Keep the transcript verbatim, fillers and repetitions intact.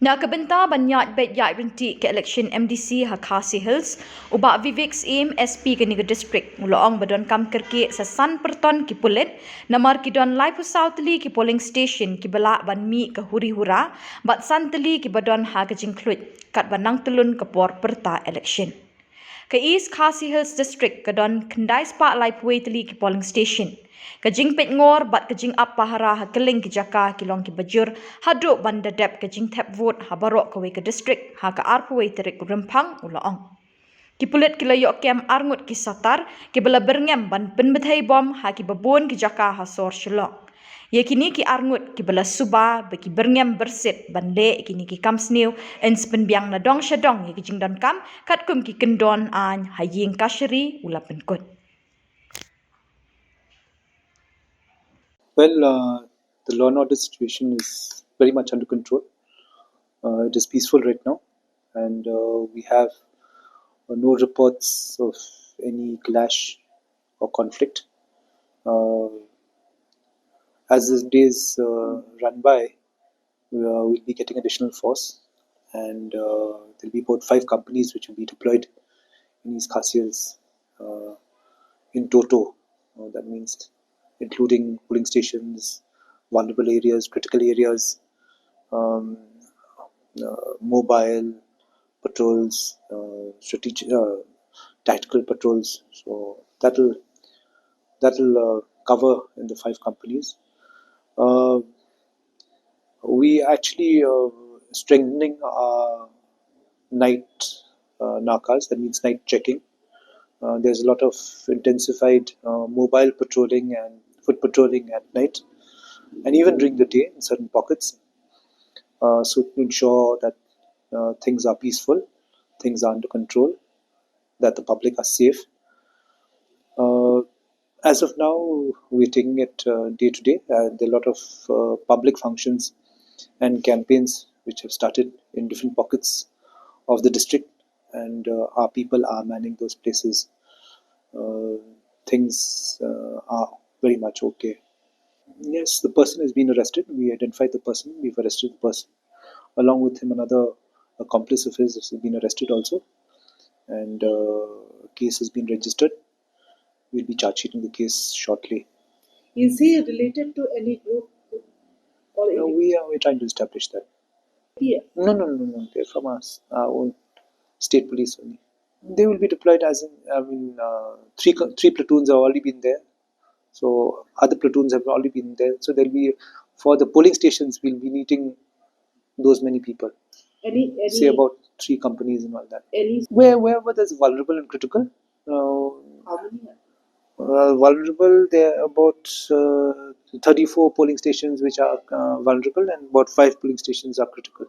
Na ka bynta ban ïaid beit ïaid ryntih ka election M D C ha Khasi Hills, u Bah Vivek Syiem, S P kane ka district, u la ong ba donkam kyrkieh sa san pyrton ki pulit, namar ki don laiphew saw tylli ki polling station kiba lah ban mih ka huri hura, bad san tylli kiba don ha ka jingkhluit, katba nang tyllun ka por pyrta election. Ka East Khasi Hills District ka don khyndai spah laiphew tylli ki polling station. Ka jingpeitngor bad ka jingap pahara ha kylleng ki jaka ki long kiba jur haduh ban da dep ka jingthep vote ha baroh kawei ka district ha ka arphew tarik Rymphang, u la ong. Ki pulit ki la ïoh kem arngut ki satar kiba la byrngem ban pynbthei bom ha kiba bun ki jaka ha sor Shillong. Ïa kine ki arngut kiba la suba ba ki byrngem byrsit ban leh kine ki kam sniew yn sa pynbiang na dong sha dong ïa ki jingdonkam katkum ki kyndon aiñ ha ïing kashari, u la pynkut. Well, uh, the law and order situation is very much under control. Uh, it is peaceful right now, and uh, we have uh, no reports of any clash or conflict. Uh, as the days uh, run by, uh, we'll be getting additional force, and uh, there'll be about five companies which will be deployed in East Khasi Hills uh, in toto. Uh, that means including polling stations, vulnerable areas, critical areas, um, uh, mobile patrols, uh, strategic, uh, tactical patrols. So that'll that'll uh, cover in the five companies. Uh, we actually uh, strengthening our night uh, nakas, that means night checking. Uh, there's a lot of intensified uh, mobile patrolling and foot patrolling at night, and even during the day in certain pockets, uh, so to ensure that uh, things are peaceful, things are under control, that the public are safe. Uh, as of now, we're taking it uh, day to day. Uh, there are a lot of uh, public functions and campaigns which have started in different pockets of the district, and uh, our people are manning those places. Uh, things uh, are very much okay. Yes, the person has been arrested. We identified the person. We've arrested the person. Along with him, another accomplice of his has been arrested also, and uh, case has been registered. We'll be charge sheeting the case shortly. Is he related to any group or No, any we are we're trying to establish that. P F? No, no, no, no. They're from us, our own state police only. They will be deployed as in, I mean, uh, three co- three platoons have already been there. So other platoons have already been there. So there'll be for the polling stations, we'll be needing those many people. Any any Say about three companies and all that. any Where wherever there's vulnerable and critical, uh, how many? uh, vulnerable, there are about uh, thirty-four polling stations which are uh, vulnerable, and about five polling stations are critical.